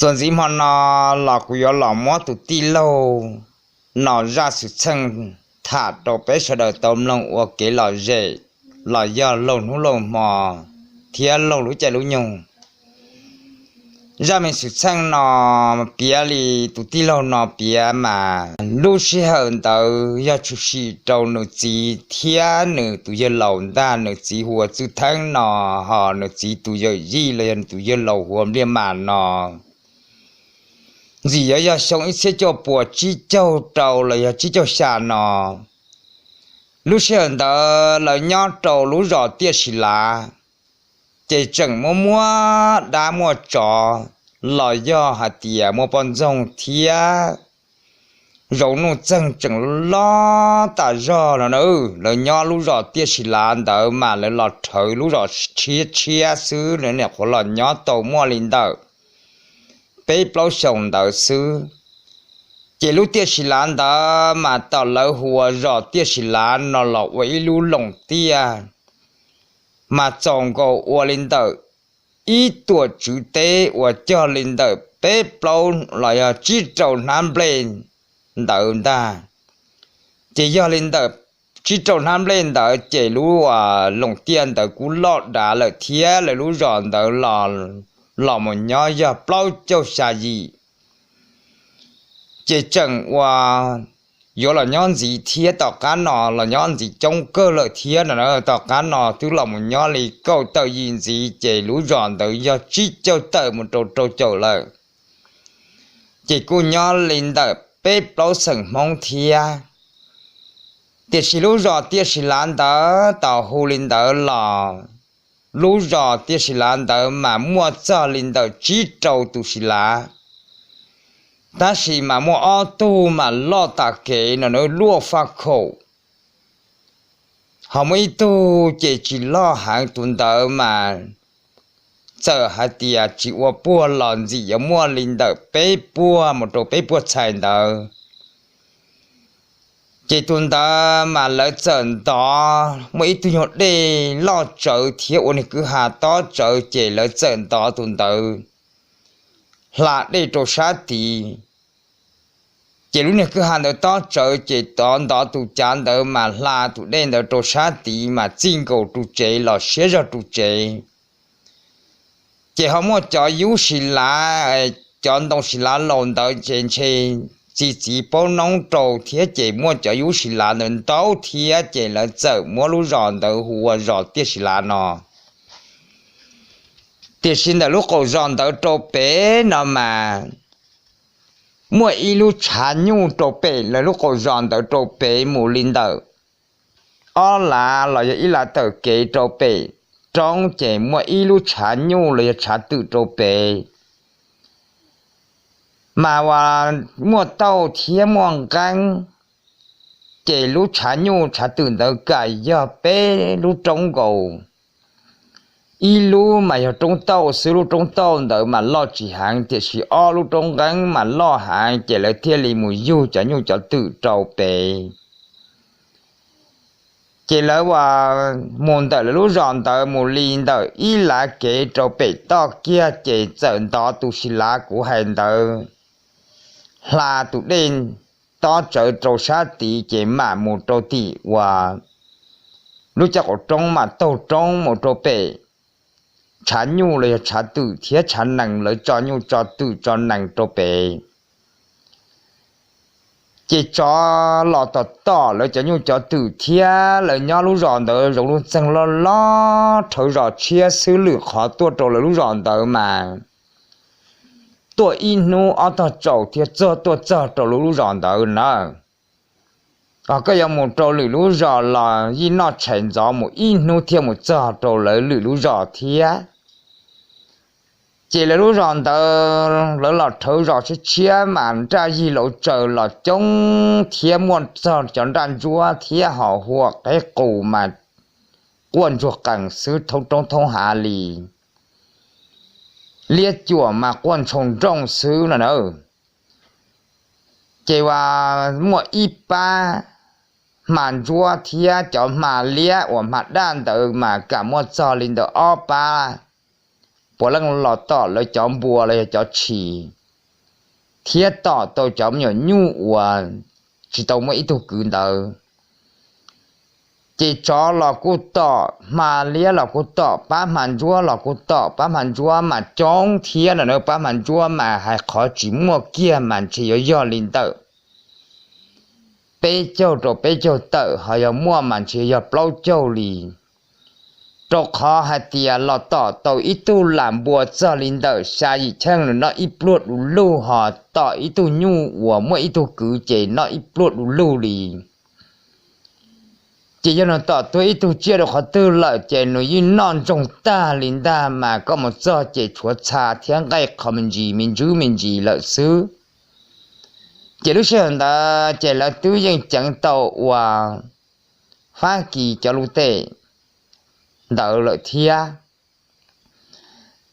Txuas ntxiv hmo no los kuv yuav los muab tus tij laug no zaj xwm txheej tham rau peb sawv daws tau mloog ua kev lom zem los yog laug hnub laug hmo thiab laug lub caij lub nyoog. Zaj me xwm txheej no piav li tus tij laug no piav mas lub sij hawm ntawd yog tshwm sim rau nws txiv thiab nws tus yawg laus ntag. Nws txiv hu ua Txwj Theeb no, ho nws txiv tus yawm yij los yog nws tus yawg laus hu ua Npliaj Mas no. Ntxim yuav yog xyoo ib txhiab cuaj puas tsib caug rau los yog tsib caug xya no. Lub sij hawm ntawd lawv nyob rau lub zos Tiaj Sis Lav, ces tseem muaj muaj dab muaj tsov los yog hais tias muaj poj ntxoog thiab zoov nuj txeeg tseem loj tas zog no na. Lawv nyob lub zos Tiaj Sis Lav ntawd mas lawv los rhawv lub zos tshiab tshiab xwb, lawv nyuam qhuav los nyob tau muaj li ntawm peb plaub xyoos ntawd xwb. Ces lub Tiaj Sis Lav ntawd mas tau lawv hu ua zos Tiaj Sis Lav no los ua ib lub loos tiaj, mas txaus nkaus ua li ntawm ib tuam tswv teb uas cog li ntawm peb plaub los yog tsib rau hnab nplej ntawd ntag. Ces yog li ntawm tsib rau hnab nplej ntawd ces lub loos tiaj ntawd kuj loj dav lawm thiab lawv lub zos ntawd los mus nyob yog plaub caug xya yim. Ces tseem ua yuav los nyob ntxiv thiab, tom qab no los nyob ntxiv coob kawg lawm thiab no. Tom qab no twb los mus nyob li kaum tawm yim ntxiv ces lub zos ntawd yog tsib caug tawm mus rau rau caum lawm. Ces kuj nyob li ntawm peb plaub xeem Hmoob thiab. Tiam sis lub zos Tiaj Sis Lav ntawd tau hu li ntawd los lub zos Tiaj Sis Lav ntawd mas muaj txog li ntawm tsib rau tus Sis Lav, tab sis mas muaj ob tug mas loj tas kev no na, luaj faj khaum. Ho muaj ib tug ces tsis loj heev, tus ntawd mas txawm hais tias tsis ua puag los ntxim yuav muaj li ntawm peb puag mus rau peb puag txhais ntawd. Ces tus ntawd mas lawv txawm ntov, muaj ib tug nyuag dej loj tsawv thiab ua niag kwj ha tob tsawv, ces lawv txawm ntov tus ntawd hla dej rau sab tid. Ces lub niag kwj ha ntawd tob tsawv, ces tov ntov tus cav ntawd mas hla tus dej ntawd rau sab tid mas txij nkaus ru tsev los siab zog ru tsev. Ces ho muaj cov yub Sis Lav, cov ntoo Sis Lav laus ntawd ces ntshe txi txiv paub noob rau thiab, ces muaj cov yub Sis Lav ntawd ntau thiab, ces lawv txawm muab lub zos ntawd hu ua zos Tiaj Sis Lav no. Tiam sis ntawm lub qaum zos ntawd rau pem no mas muaj ib lub tshav nyuj rau pem lawv lub qaum zos ntawd rau pem mus li ntawm ob lav los yog ib lav tawm kev rau pem roob, ces muaj ib lub tshav nyuj los yog tshav twm rau pem. Mas ua muaj tauj thiab muaj nqeeb, ces lub tshav nyuj tshav twm ntawd kam yog peb lub roob nkaus. Ib lub mas yog roob tauj xwb, lub roob tauj ntawd mas loj tsis heev, tiam sis ob lub roob nqeeb mas loj heev, ces lawv thiaj li mus yug cov nyuj cov twm rau pem. Ces lawv ua mus ntawm lawv lub zos ntawd mus li ntawm ib lav kev rau pem toj kiag, ces txawm ntov tus Sis Lav kuv hais ntawd hla tus dej tob tsawv rau sab tid, ces mam mus rau tim uas lub caj qaum roob mas taug roob mus rau pem tshav nyuj los yog tshav twm thiab tshav nees, lawv tso nyuj tso twm tso nees rau pem. Ces tsov los tom tom lawv cov nyuj cov twm thiab, lawv nyob lub zos ntawd zoov lub txeeg loj loj, rhawv zos tshiab xwb, lwm qhov tuaj rau lawv lub zos ntawd mas tuaj ib hnub ob tog tsaus thiaj txog, tuaj txog rau lawv lub zos ntawd na. Ho koj yuav mus rau lwm lub zos los yeej noj tshais ntxov mus ib hnub thiaj mus txog rau lawv lwm lub zos thiab. Ces lawv lub zos ntawd lawv los rhawv zos tshiab tshiab mas nraj yig lauv tsaws los coob thiab, muaj txog cov nraj ntsuab thiab, ho hua qeb qus mas quaj ntsuag qees xwb, thoob roob thoob hav li. Liab cuam mas quaj ntshoo nrooj xwb no na. Ces ua muaj ib pab hma ntsuab thiab cov hma liab uas hma daj ntawd mas kam muaj txog li ntawm ob pab puav leej los tom lawv cov npua los yog cov tshis, thiab tom tau cov me nyuam nyuj uas tsis tau muaj ib tug kwv ntawd. Ces tsov los kuj tom, hma liab los kuj tom, pab hma ntsuab los kuj tom, pab hma ntsuab mas coob thiab no na, pab hma ntsuab mas hais qhov tsis muaj kiag mas ntshe yuav yog li ntawm peb caug rau peb caug tawm, ho yog muaj mas ntshe yog plaub caug li. Rau qhov hais tias los tom tau ib tug lam npua txog li ntawm xya yim cheej nws noj ib pluag du lug, ho tom ib tug nyuj uas muaj ib tug kwv ces noj ib pluag du lug li. Ces yog nws tom tuag ib tug tsiaj rau qhov twg lawm ces nws yeej noj ntsoog tag li ntag, mas koj mus txog ces tshuav txha thiab nqaij qho me ntsis me ntsis me ntsis lawm xwb. Ces lub sij hawm ntawd ces lawv twb yeej ceev tau uas Fab Kis cov lus tes ntawd lawm thiab.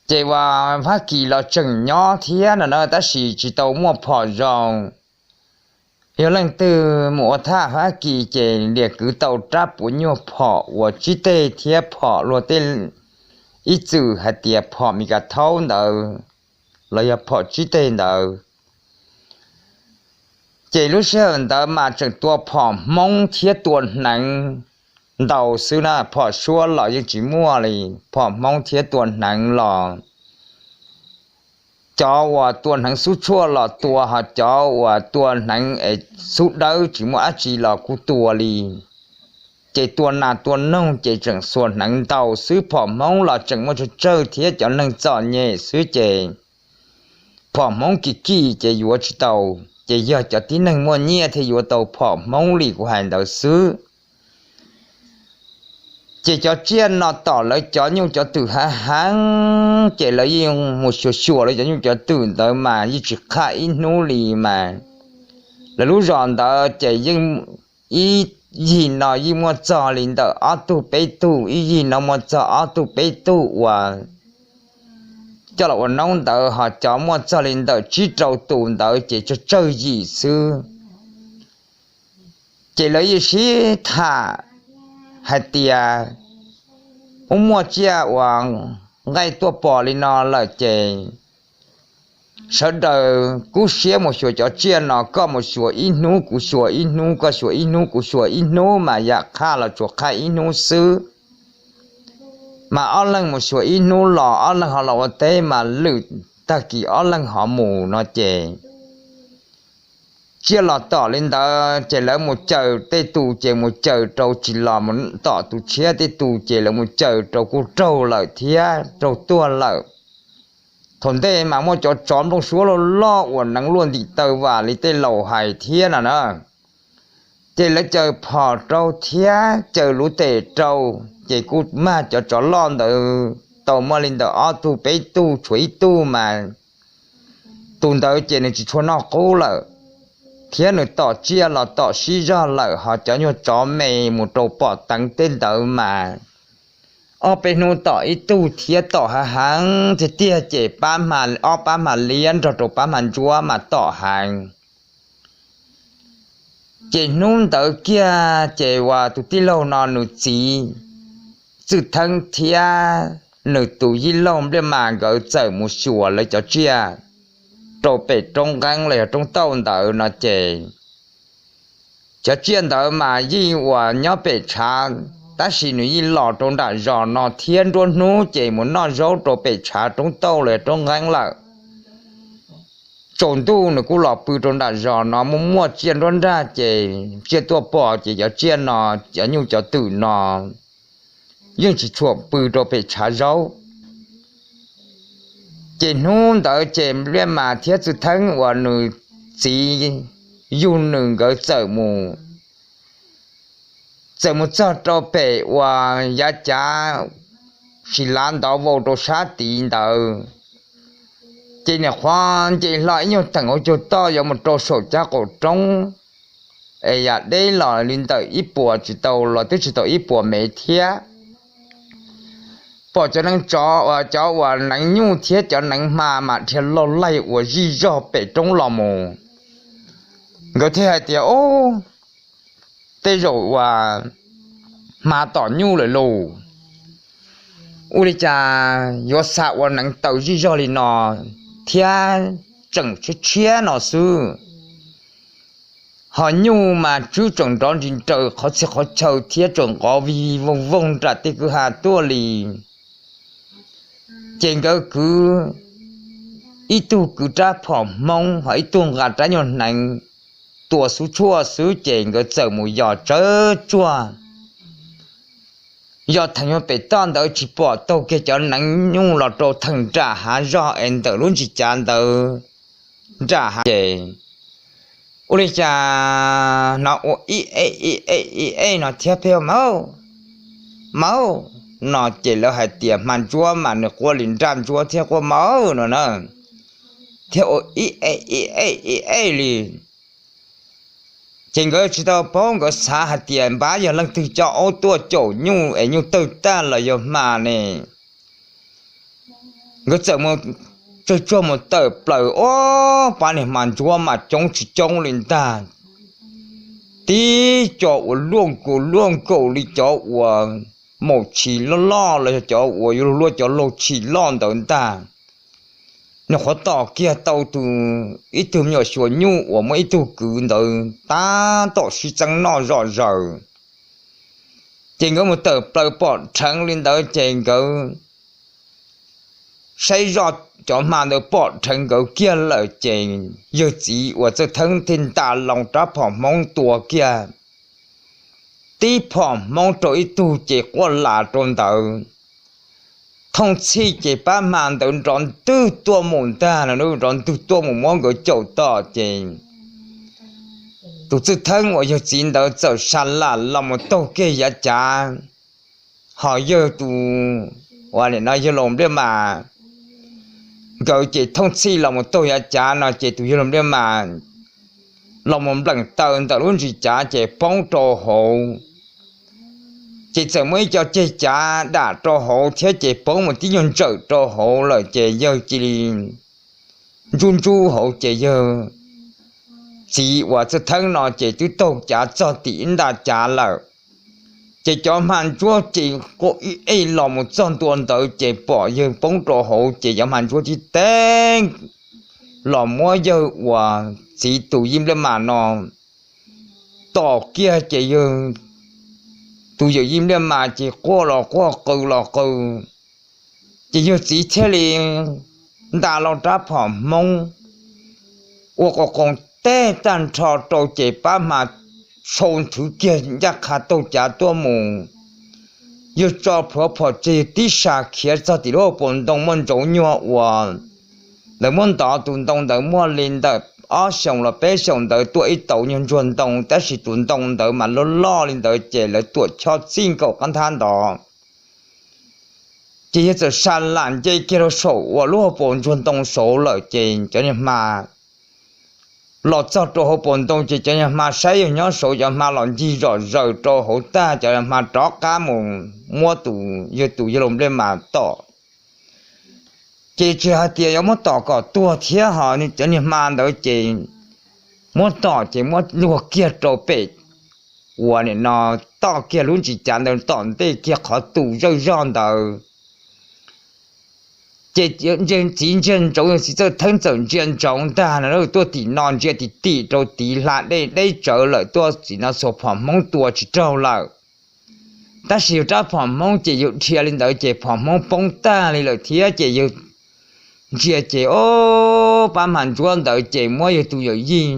Ces uas Fab Kis los tseem nyob thiab no na, tab sis tsis tau muaj phom zoo. Yog leej twg mus ua thaj Fab Kis ces liam kwv tau rab puav nyuag phom uas tsib teg thiab phom luag tej ib txwm hais tias phom mis kas thaub ntawd los yog phom tsib teg ntawd. Ces lub sij hawm ntawd mas tseem tua phom hmoob thiab tua hneev ntau xwb na, phom suab los yeej tsis muaj li, phom hmoob thiab tua hneev los cov uas tua hneev xub tshuaj los tua, ho cov uas tua hneev es xub dawb tsis muaj dab tsi los kuj tua li. Ces tua nas tua noog ces tseem xuas hneev ntau xwb, phom hmoob los tseem muaj tsawg tsawg thiab cov neeg txom nyem xwb ces phom hmoob kim kim ces yuav tsis tau, ces yog cov tib neeg muaj nyiaj thiaj yuav tau phom hmoob li kuv hais ntawd xwb. Ces cov tsiaj no tom lawv cov nyuj cov twm hav heev, ces lawv yeej mus xyuas xyuas lawv cov nyuj cov twm ntawd mas yeej tsis qhaj ib hnub li mas. Lawv lub zos ntawd ces yeej ib yig no yeej muaj txog li ntawm ob tug peb tug, ib yig no muaj txog ob tug peb tug uas coj los ua noob ntawd, ho cov muaj txog li ntawm tsib rau tus ntawd ces tsawg tsawg yim xwb. Ces lawv yeej sib tham hais tias, ub, muaj tsiaj uas nqaij tuaj pom li no lawm ces sawv daws kub siab mus xyuas cov tsiaj no, koj mus xyuas ib hnub kuv xyuas ib hnub, koj xyuas ib hnub kuv xyuas ib hnub mas yam qhaj los tsuas qhaj ib hnub xwb. Mas ob leeg mus xyuas ib hnub los ob leeg ho los ua teb mas lwm tag kis ob leeg ho mus no ces tsiaj los tom li ntawd ces lawv mus caws tej tus ces mus caws rau tsis los, mus tom tus tshiab tej tus ces lawv mus caws rau kuj raug lawm thiab raug tuag lawm. Thaum ntej mas muaj cov tsov nplooj suab loj loj uas neev luaj ntim taw vam li tej laus hais thiab no na. Ces lawv caws phom rau thiab caws lus tes rau, ces kuj mag cov tsov loj ntawd tau muaj li ntawm ob tug peb tug, tshuav ib tug mas tus ntawd ces nws tsis tshua noj qub lawm, thiab nws tom tsiaj los tom sib zog lawm, ho cov nyuag tsov me mus rau pom teev tej ntawd mas ob peb hnub tom ib tug thiab tom hav heev tiag tiag ces pab, ob pab hma liab nrog rau pab hma ntsuab mas tom heev. Ces hnub ntawd kiag ces uas tus tij laug no nws txiv Txwj Theeb thiab nws tus yij laug Npliaj Mas nkawd txawm mus xyuas lawv cov tsiaj rau pem roob nqeeb los yog roob tauj ntawd no ces cov tsiaj ntawd mas yeej uas nyob pem tshav, tab sis nws yeej los rau nram zos no thiab nruab hnub ces mus noj zaub rau pem tshav roob tauj los yog roob nqeeb lawm. Tsaus ntuj nws kuj los pw rau nram zos no, muaj muaj tsiaj nruab nrag ces tsiaj tuaj pom ces cov tsiaj no, cov nyuj cov twm no yeej tsis tshua pw rau pem tshav zaub. Ces hnub ntawd ces Npliaj Mas thiab Txwj Theeb uas nws txiv yug nws nkawd txawm mus, txawm mus txog rau pem uas yav cav sis lav ntov vau rau sab tid ntawd. Ces niam qhuav nce hlo ib nyuag theem hauv caug toj yuav mus rau saum cov qaum roob es yam deb los li ntawm ib puas tsis tau los twb tsis tau ib puas mev thiab. Pom cov neev tsov, cov uas neev nyuj thiab cov neev hma mas dhia laug laig uas zij zog pem roob los mus. Nkawd thiaj hais tias, Ub, tej zaum uas hma tom nyuj lawm lauj. Ua li cas yuav xa ua neev taw zij zog li no thiab tseem tshiab tshiab no xwb. Ho nyuj mas tswb tseem nrov nris nraws qhov txhia qhov chaw thiab tseem nqov vij vij voog voog nram tej kwj ha tuaj li. Ces nkawd kwv, ib tug kwv rab phom hmoob ho ib tug nqa rab nyuag hneev tua xub tshuaj xwb ces nkawd txawm mus yos tsawv tsuag. Yos theem nyuag pem toj ntawd tsis pom taug kiag cov neev nyuj los rau theem nram hav zog es ntawm lub ntsis cav ntawd nram hav ces ua li cas hnov ua ib ej ib ej ib ej no thiab peb, Mauj, mauj, no ces lawv hais tias hma ntsuab mas nws quaj li nraj ntsuab thiab quaj mauj no na, thiab ua ib ej ib ej ib ej li. Ces nkawd tsis tau paub, nkawd xav hais tias npab yog leej twg coj aub tuaj caum nyuj es nyuj tawg tag los yog hma ne. Nkawd txawm mus tsawg tsuag mus tawm plaws, ob pab niag hma ntsuab mas coob tsis coob li ntag. Tib co uas luaj nkaus luaj nkaus li cov uas maum tshis loj loj los yog cov uas yuav luag cov laug tshis loj ntawd ntag. Nws qhuav tom kiag tau tus, ib tug me nyuam xyuas nyuj uas muaj ib tug kwv ntawd tab tom sib txeeb noj zom zaws. Ces nkawd mus tawm plaws pom rheev li ntawd ces nkawd saib zoj cov hma ntawd pom rheev nkawd kiag lawm ces yawg txiv uas Txawj Theeb thiaj nta loo rab phom hmoob tua kiag tib phom hmoob rau ib tug ces quaj las rau ntawd. Thooj txhij ces pab hma ntawd nrov ntwg tuaj mus ntag, nrov ntwg tuaj mus muab nkawd caum tom ces tus Txawj Theeb uas yawg txiv ntawd txawm sa lam los mus taug kiag yav cav, ho yawg tus, ua li no yawg Laus Npliaj Mas nkawd ces thooj txhij los mus taug yav cav no ces tus yawg Laus Npliaj Mas los mus npleem taw ntawm lub ntsis cav ces poob rau hauv. Ces txawm muaj ib co ceg cav dam rau hauv thiab ces poob mus tib nyuag ntsawm rau hauv lawm ces yawg cia li ntsub ntsub hauv ces yawg txiv uas Txawj Theeb no ces twb taug cav txog tim ib nta cav lawm. Ces cov hma ntsuab ces quaj ib ej los mus txog ntua ntawd ces pom yawg poob rau hauv ces cov hma ntsuab tib teg los muab yawg uas txiv tus Yij Npliaj Mas no tom kiag ces yawg tus yawm Yij Npliaj Mas ces quaj los quaj qw los qw. Ces yawg txiv thiaj li nta loo rab phom hmoob ua qos qoos teg tag nrho rau ces pab hma sau nthwv kiag ncaj qha taug cav tuaj mus. Yawg tso plhuav phom tseg tib sa khiav txog tim lub hauv paus ntoo muaj ntsoov nyuag uas lawv muab ntov tus ntoo ntawd muaj li ntawm ob xyoos los peb xyoos ntawd tuaj ib tauv nyuag ntsuag ntoo tab sis tus ntoo ntawd mas loj loj li ntawd ces lawv tuam chob txij nkaus qab nthab ntod. Ces yawg txawm sa lam nce kiag rau saum uas lub hauv paus ntsuag ntoo saud lawm ces cov niag hma los txog rau hauv paus ntoo ces cov niag hma saib yawg nyob saud, cov hma los ncig zom zaws rau hauv tag, cov hma rov qab mus muab tus yawg tus yawg Laus Npliaj Mas tom. Ces tsis hais tias yuav muab tom kom tuag thiab ho cov niag hma ntawd ces muab tom ces muab luag kiag rau pem uas nim no toj kiag lub ntsis cav ntawd tom ntej kiag qhov tu zawj zoj ntawd. Ces txiv ntsia ntsoov, yawg txiv Txawj Theeb txawm ntsia ntsoov ntag no tuaj tim no ntsia tim tim rau tiv hla dej deb tsawv lawm, tuaj tim no xuas phom hmoob tua tsis raug lawm. Tab sis yawg rab phom hmoob ces yawg dhia li ntawd ces phom hmoob poob tag li lawm thiab ces yawg ntsia ces ob pab hma ntsuab ntawd ces muab yawg tus yawm yij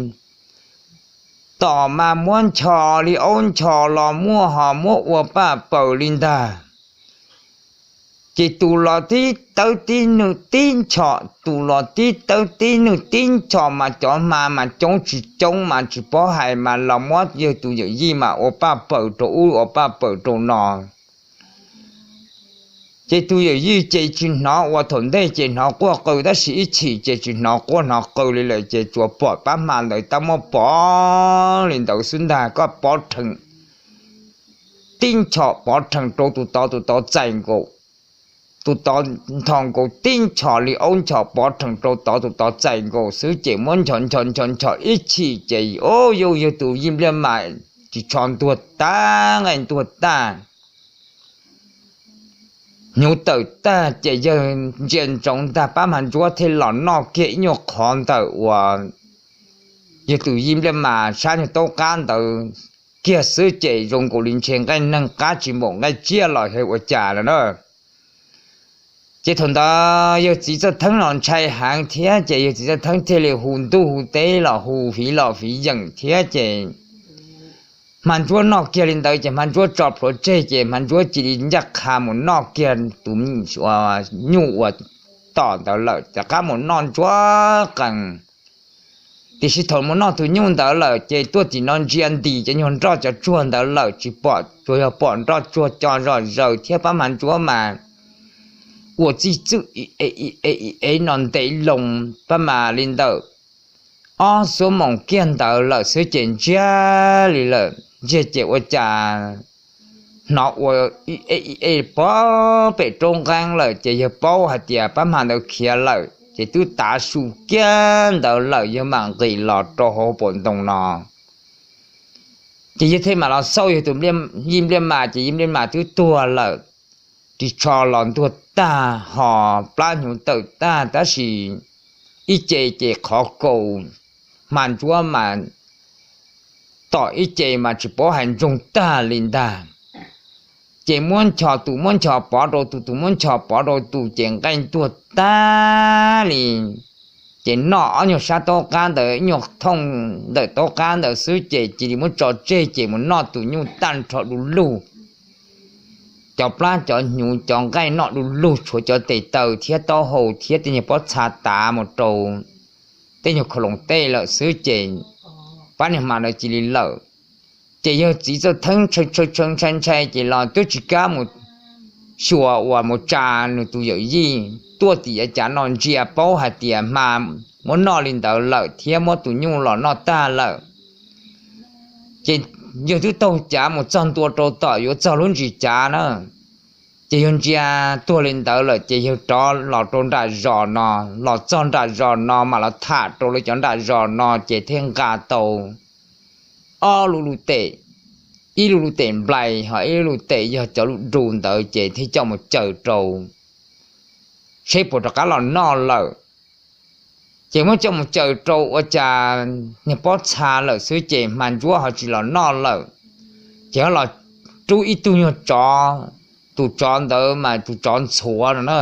tom mas muab nchos li aub nchos los muaj ho muab ua paj paws li ntag. Ces tus los tib tawb tib nwj tib nchos, tus los tib tawb tib nwj tib nchos mas cov hma mas coob tsis coob mas tsis paub hais mas los muab yawg tus yawm yij mas ua paj paws rau ub ua paj paws rau no. Ces tus yawm yij ces tsis hnov, ua thaum ntej ces hnov quaj qw tab sis ib chim ces tsis hnov quaj hnov qw li lawm ces tsuas pom pab hma ntawd tab muab pov li ntawd xwb ntag, koj pov rhees tib nchos pov rhees rau tus tod, tus tod txais nkaus, tus tod nthos nkaus tib nchos li aub nchos pov rhees rau tod, tus tod txais nkaus xwb ces muab nchos nchos nchos nchos ib chim ces o yawg tus Yij Npliaj Mas tsis tshua ntuag tag, nqaij ntuag tag. hnyuv tawm tag ces yawg ntsia ntsoov ntag, pab Hma Ntsuab thiaj los noj kiag ib nyuag qhov ntawm uas yawg tus yij npliaj mas sab nyuag taub qab ntawd kiag xwb ces zoo nkaus li ntshe nqaij neeg qab tsis npaum nqaij tsiaj los yog ua cas lawm na. Ces thaum ntawd yawg txiv Txawj Theeb los ntshai heev thiab ces yawg txiv Txawj Theeb thiaj li hu ntuj hu teb los hu fiv los fiv yeem thiab ces Hma Ntsuab noj kiag li ntawd ces Hma Ntsuab tso plhuav tseg ces Hma Ntsuab cia li ncaj qha mus noj kiag tus nyuj uas tom ntawd lawm, rov qab mus noj ntsuab qees. Tiam sis thaum mus noj tus nyuj ntawd lawm ces tuaj tim no ntsia ntim cov nyuag nroj cov tsuag ntawd lawm tsis pom, tsuas yog pom nroj tsuag co zom zaws thiab pab Hma Ntsuab mas ua txij txwj e no ntev loo pab mas li ntawm ob xuab moos kiag ntawd lawm xwb ces ntsiag li lawm, ntsiag ces ua cas hnov ua e e pov pem roob nqeeb lawm ces yawg paub hais tias pab Hma ntawd khiav lawm ces twb tav su kiag ntawd lawm yawg mam nqis los rau hauv paus ntoo no. Ces yawg thiaj mam los xauj yawg tus yij npliaj mas ces yij npliaj mas twb tuag lawm, ris tsho los ntuag tag ho plab hnyuv tawm tag tab sis ib ce ces qhov kaus Hma Ntsuab mas tom ib ce mas tsis paub hais ntsoog tag li ntag. Ces muab nchos tus muab nchos pov rau tus, tus muab nchos pov rau tus ces nqaij ntuag tag li. Ces noj ob nyuag sab taub qab ntawd ib nyuag thooj ntawm taub qab ntawd xwb ces cia li muab tso tseg ces mus noj tus nyuj tag nrho du lug. Cov plab cov hnyuv cov nqaij noj du lug tshuav cov tes taw thiab taub hau thiab tej nyuag pob txha tav mus rau tej nyuag khau loos tej lawm xwb ces pab niag Hma ntawd cia li lawm. Ces yawg txiv Txawj Theeb tshee tshee ntshai ntshai ces los twb tsis kam mus xyuas uas mus tsa nws tus yawm yij tuaj tim yav cav no ntsia paub hais tias Hma muab noj li ntawd lawm thiab muab tus nyuj los noj tag lawm. Ces yawg twb taug cav mus txog ntua rau tom yuav txog lub ntsis cav na, ces yawg ntsia tuag li ntawd lawm ces yawg rov los rau nram zos no, los txog nram zos no mam los tham rau lawv cov nram zos no ces thiaj nqa tau ob lub lub tes, ib lub lub tes nplai ho ib lub lub tes yog cov lub du ntawd ces thiaj coj mus caws rau seb puas rov qab los noj lawm. Ces muab coj mus caws rau ua cas niag pob txha lawm xwb ces Hma Ntsuab ho tsis los noj lawm. Ces ho los rub ib tug nyuag tsov, tus tsov ntawd mas tus tsov ntxhuav no na,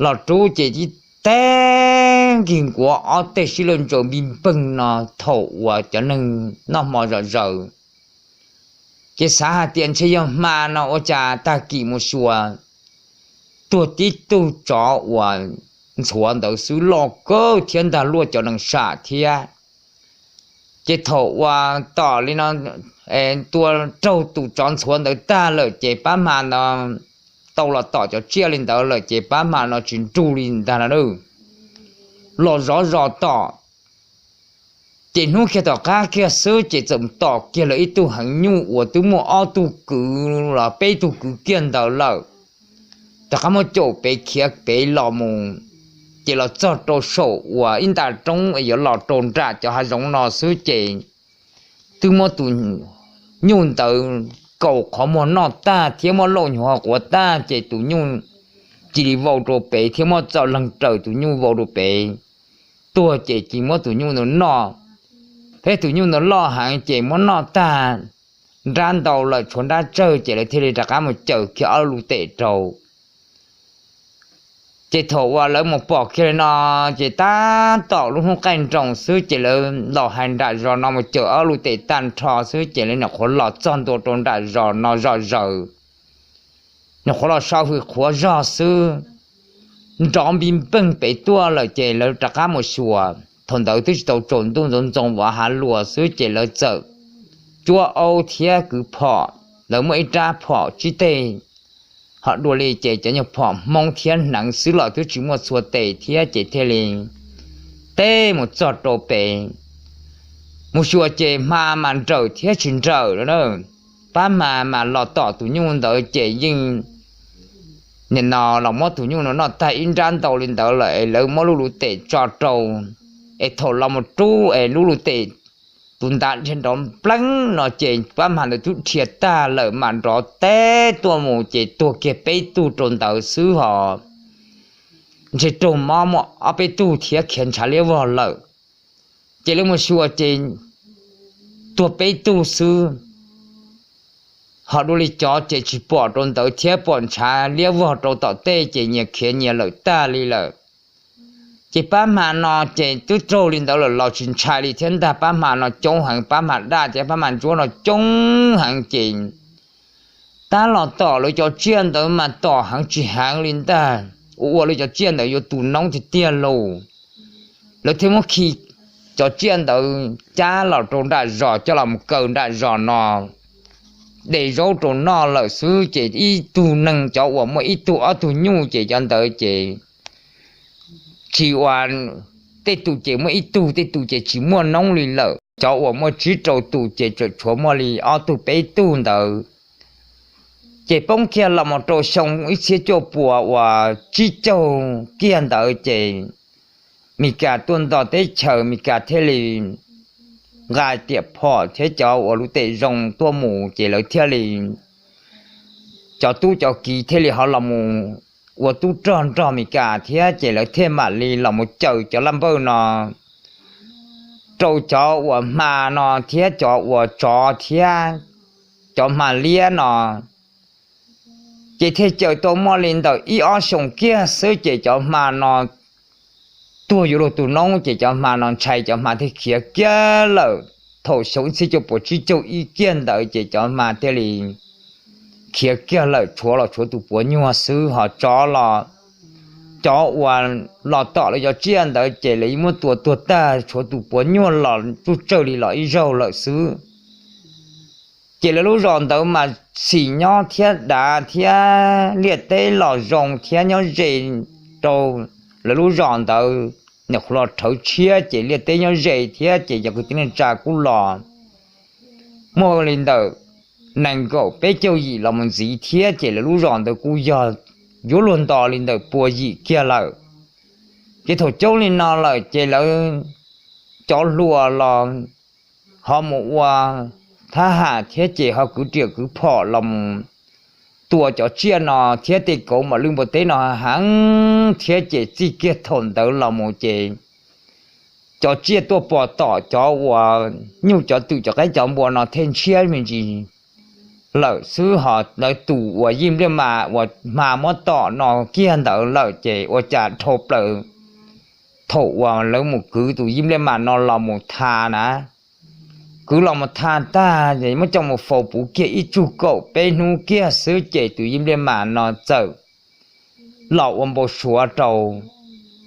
los rub ces tib teg nkig nkuav ob teg sib laj ntsaws npij npeeg no thaum uas cov neeg noj hmo zom zaws ces xav hais tias ntshe yog Hma no ua cas tag kis mus xyuas tuag tib tug tsov uas ntxhuav ntawd xwb loj kawg thiab ntag luaj cov nees sam thiab. Ces thaum uas tom li no tua raug tus tsov ntxhuav ntawd tag lawm ces pab Hma no tau los tom cov tsiaj li ntawd lawm ces pab Hma no tsis nrug li ntag no, los zov zos tom. Ces hnub kiag tom qab kiag xwb ces txawm tom kiag lawv ib tug heev nyuj uas twb muaj ob tug kwv los peb tug kwv kiag ntawd lawm, rov qab muab caum pem khiav pem los mus. Ces los txog rau saum uas ib nta roob yuav los rau nram cov hav zoov no xwb ces twb muab tus nyuj ntawd kaus qhov muag noj tag thiab muab lauj nyuag ho quav tag ces tus nyuj cia li vau rau pem thiab muab txoj leeg raws tus nyuj vau rau pem tuag ces cia li muab tus nyuj ntawd noj. Thiab tus nyuj ntawd loj heev ces muab noj tag nrab ntau lawm tshuav nrab tsawg ces lawv thiaj li rov qab mus caws kiag ob lub lub tes rau. Ces thaum uas lawv mus pom kiag li no ces tab tom lub hnub qaij nroos xwb ces lawv los hais nram zos no mus caws ob lub tes tag nrho xwb ces lawv nyuam qhuav los txog ntua rau nram zos no zom zaws, nyuam qhuav los so hws qhuav zog xwb, nrov npij npeeg pem tuaj lawm ces lawv rov qab mus xyuas. Thaum ntawd twb tsis tau tsaus ntuj ntxoov ntxoo vov hav luas xwb ces lawv txawm cuab aub thiab kwv phom, lawv muaj ib rab phom tsib teg ho dua li ces cov nyuag phom Hmoob thiab hneev xwb los twb tsis muaj txhua tes thiab ces thiaj li teb mus txog rau pem. Mus xyuas ces Hma mas nrawm thiab tsis nrawm no na. Pab Hma mas los tom tus nyuj ntawd ces yeej nim no los muab tus nyuj no noj tag ib nrab ntau li ntawd lawm es lawv muab lub lub tes tso rau, es thaum los mus rub es lub lub tes tus ntav dhia nrov npleeb no ces pab hma ntawd twb dhia tag lawm mam nrov teb tuaj mus ces tuag kiag peb tug rau ntawd xwb hos ntshe raug mob muaj ob peb tug thiab khiav ntshav liab vog lawm. Ces lawv mus xyuas ces tuag peb tug xwb, ho dua li cov ces tsis pom rau ntawd thiab pom ntshav liab vog rau tom tej ces nyias khiav nyias lawm tag li lawm. Ces pab hma no ces twb raug li ntawd lawm los tsis ntshai li thiab ntag, pab hma no coob heev, pab hma daj thiab pab hma ntsuab no coob heev ces tab los tom lawv cov tsiaj ntawd mas tom heev tsis heev li ntag, ua ua lawv cov tsiaj ntawd yuav tu noob tiag tiag lauj. Lawv thiaj muab khi cov tsiaj ntawd cab los rau nram zos coj los mus kaw nram zos no de zaub rau noj lawm xwb ces ib tug neeg cov uas muaj ib tug ob tug nyuj ces cov ntawd ces tsis ua, tej tus ces muaj ib tug tej tus ces tsis muaj noob li lawm, cov uas muaj tsib rau tus ces tseem tshuav muaj li ob tug peb tug ntawd. Ces poob kiag los mus rau xyoo ib txhiab cuaj puas uas tsib caug kiag ntawd ces Mis Kas tuaj nto teb chaws, Mis Kas thiaj li nqa tiam phom thiab cov uas lub tes zoo tuaj mus ces lawv thiaj li, cov tub cov kiv thiaj li ho los mus ua tub rog nrog Mis Kas thiab ces lawv thiaj mam li los mus caw cov laj npawj no rau cov uas hma no thiab cov uas tsov thiab cov hma liab no. Ces thiaj caw tau muaj li ntawm ib ob xyoos kiag xwb ces cov hma no tuag yuav luag tus noob ces cov hma no ntshai cov hma thiaj khiav kiag lawm. Thaum xyoo ib txhiab cuaj puas tsib caug ib kiag ntawd ces cov hma thiaj li khiav kiag lawm, tshuav los tshuav tus puav nyuag xwb ho tsov los, cov uas los tom lawv cov tsiaj ntawd ces lawv muab tua tuag tag, tshuav tus puav nyuag los tsuj tsawg li los ib zaug lawm xwb. Ces lawv lub zos ntawd mas xim nyob thiab dav thiab liaj teb los zoo thiab nyob ze rau lawv lub zos ntawd, nyuam qhuav los rhawv tshiab ces liaj teb nyob ze thiab ces cov kwv tij neej tsa kuj los muaj li ntawm nees nkaum peb caug yim los mus ntxiv thiab ces lawv lub zos ntawd kuj yog yuav luag nto li ntawm pua yim kiag lawm. Ces thaum coob li no lawm ces lawv cov hluas los ho mus ua thab ham thiab ces ho kwv riam kwv phom los mus tua cov tsiaj no thiab tej kauv mam lwj npua teb no heev thiab ces txij kiag thaum ntawd los mus ces cov tsiaj tuaj pom tom cov uas nyuj cov twm cov qaib cov npua no thiaj ntshiab me ntsis lawm xwb ho lawv tus uas yij npliaj mas uas hma muab tom no kiag ntawd lawm ces ua cas dhau plaws thaum uas lawv mus kwv tus yij npliaj mas no los mus tha na, kwv los mus tha tag es muab coj mus faus puv kiag ib tsug kaum peb hnub kiag xwb ces tus yij npliaj mas no txawm los ua npau suav rau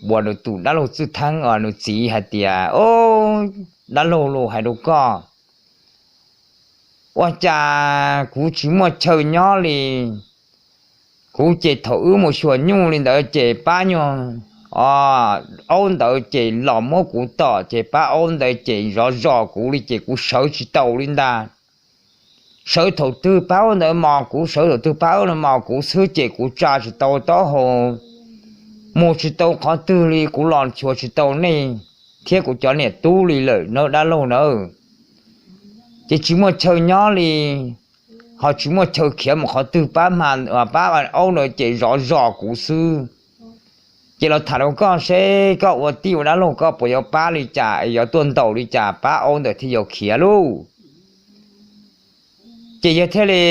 uas nws tus dab laug Txwj Theeb uas nws txiv hais tias, Dab laug, hais rau koj, ua cas kuv tsis muaj chaw nyob li. Kuv ces thaum wb mus xyuas nyuj li ntawd ces pab nyuag aub ntawd ces los muab kuv tom ces pab aub ntawd ces zov zos kuv li ces kuv sawv tsis tau li ntag. Sawv thaum twg pab aub ntawd mos kuv, sawv thaum twg pab aub ntawd mos kuv xwb ces kuv tsa tsis tau taub hau, mus tsis tau qhov twg li, kuv los xyuas tsis tau nej thiab kuv cov niam tub li lawm nawb dab laug nawb. Ces tsis muaj chaw nyob li, ho tsis muaj chaw khiav mus qhov twg, pab hma, pab aub ntawd ces zov zos kuv xwb. Ces los tham rau koj seb koj ua tij ua dab laug koj puas yuav pab li cas, yuav tuaj ntaus li cas pab aub ntawd thiaj yuav khiav lauj. Ces yawg thiaj li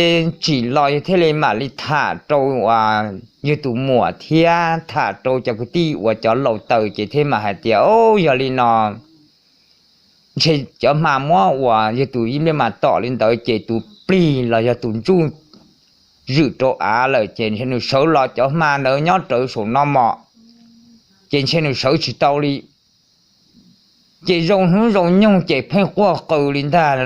tsim los, yawg thiaj li mam li tham rau uas yawg tus muam thiab tham rau cov kwv tij uas cov laus taws ces thiaj mam hais tias, Au, yog li no ntshe cov hma muab uas yawg tus yij npliaj mas tom li ntawd ces tus plig los yog tus ntsuj zwm rau av lawm ces ntshe nws sawv los, cov hma ntawd nyob rawv saum no mos, ces ntshe nws sawv tsis tau li. Ces zoo hnub zoo nyoog ces pheej quaj qw li ntag.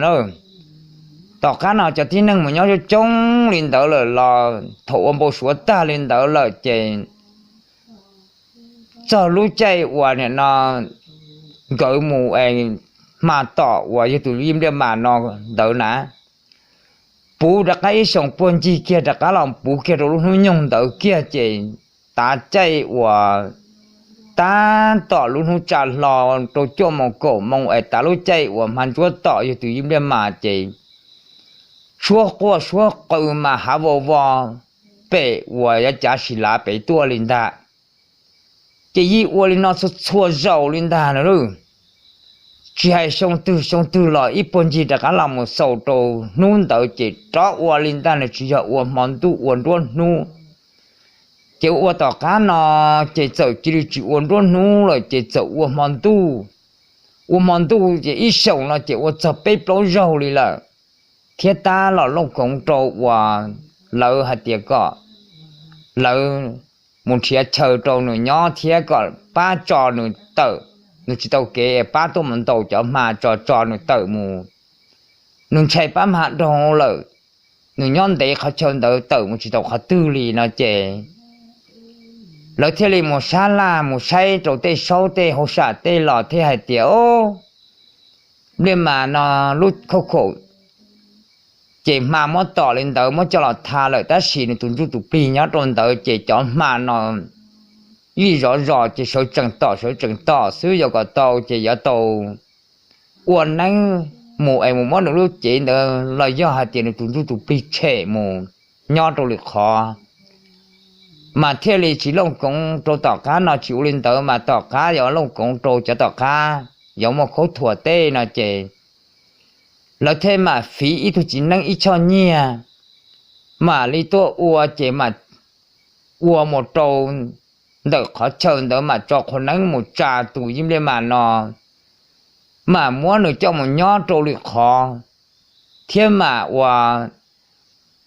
Tom qab no cov tib neeg mus nyob coob coob li ntawd lawm los thaum ua npau suav tag li ntawd lawm ces txog lub caij uas nim no nkawd mus hma tom uas yog tus yij npliaj mas no ntawd na, puv rov qab ib xyoos puag ncig kiag rov qab los puv kiag rau lub hnub nyoog ntawd kiag ces tav caij uas tab tom lub hnub tsa hlo rau cuaj moos kaum moos es tav lub caij uas hma ntsuab tom yog tus yij npliaj mas ces suab quaj suab qw mas hav vos vos pem uas yav cav sis lav pem tuaj li ntag. Ces yeej ua li no txhua txhua zaus li ntag no lauj. Tsis hais xyoo twg xyoo twg los ib puag ncig rov qab los mus xaus rau hnub ntawd ces rov ua li ntag, nws tsis yog ua hmo ntuj ua nruab hnub. Ces ua tom qab no ces txawm cia li tsis ua nruab hnub lawm ces txawm ua hmo ntuj. Ua hmo ntuj ces ib xyoos no ces ua txog peb plaub zaug li lawm, thiab tab los looj koov rau uas lawv hais tias kom lawv mus nrhiav chaw rau nws nyob thiab kom pab tso nws tawm, nws tsis tau kev es pab tuaj mus ntaus cov hma tso tso nws tawm mus. Nws ntshai pab hma dhau lawm, nws nyob ntev qhov chaw ntawd tawm mus tsis tau qhov twg li no ces lawv thiaj li mus sab laj mus saib rau tej saub tej hauj sam tej los thiaj hais tias, o, npliaj mas no lub khauj khaum ces hma muab tom li ntawd muab coj los tha lawm tab sis nws tus ntsuj tus plig nyob rau ntawd ces cov hma no yeej zov zos ces sawv tsees tom sawv tsees tom xwb, yuav kom tau ces yuav tau ua neeb mus es mus muab nws lub cev ntawd los yog hais tias nws tus ntsuj tus plig tshem mus nyob rau lwm qhov. Mas thiaj li tsis looj koov rau tom qab no, tsis ua li ntawd mas tom qab yuav looj koov rau cov tom qab yuav muaj khaub thuas tej no ces lawv thiaj mam fiv ib tug txiv neeb ib choj nyiaj mam li tuaj ua ces mam ua mus rau ntawm qhov chaw ntawd mam tso qhua neeb mus tsa tus yij npliaj mas no, mam muab nws coj mus nyob rau lwm qhov, thiab mam ua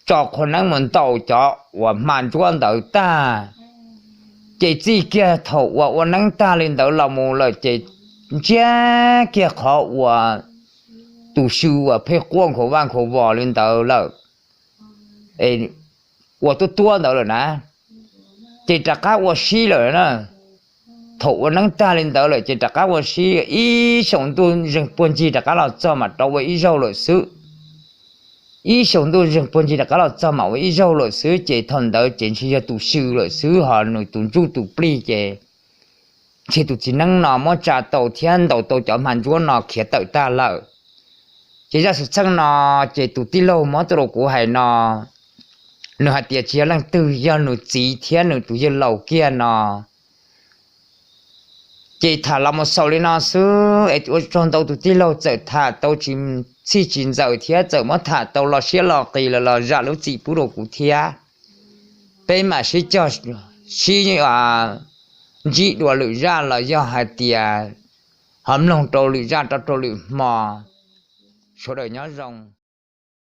tso qhua neeb mus ntaus cov uas hma ntsuab ntawd tag. Ces txij kiag thaum uas ua neeb tag li ntawd los mus lawm ces ntsiag kiag qhov uas tus xyw uas pheej quaj nkhaus vaj nkhaus vos li ntawd lawm, ua tuab tuab ntawd lawm na, ces rov qab ua sib lawm na. Thaum ua neeb tag li ntawd lawm ces rov qab ua sib ib xyoos ntuj zeeg puag ncig rov qab los txog mam rov ua ib zaug lawm xwb. Ib xyoos ntuj zeeg puag ncig rov qab los txog mam ua ib zaug lawm xwb ces thaum ntawd ces ntshe yog tus xyw lawm xwb, ho nws tus ntsuj tus plig ces ntshe tus txiv neeb no muab tsa tau thiab ntaus tau cov hma ntsuab no khiav tawm tag lawm. Ces zaj xwm txheej no ces tus tij laug muab tuaj rau kuv hais no, nws hais tias tsis yog leej twg, yog nws txiv thiab nws tus yawg laus kiag no. Ces tham los mus xaus li no xwb es ua tsaug ntau, tus tij laug txawm tham tau tsis txhij tsis ntxaws thiab txawm muab tham tau lo siab lo qis los los zam lub txim pub rau kuv thiab. Peb mam sib cog sib ntsib dua lwm zaj los yog hais tias ho mloog rau lwm zaj rau rau lwm hmo. Sawv daws nyob zoo.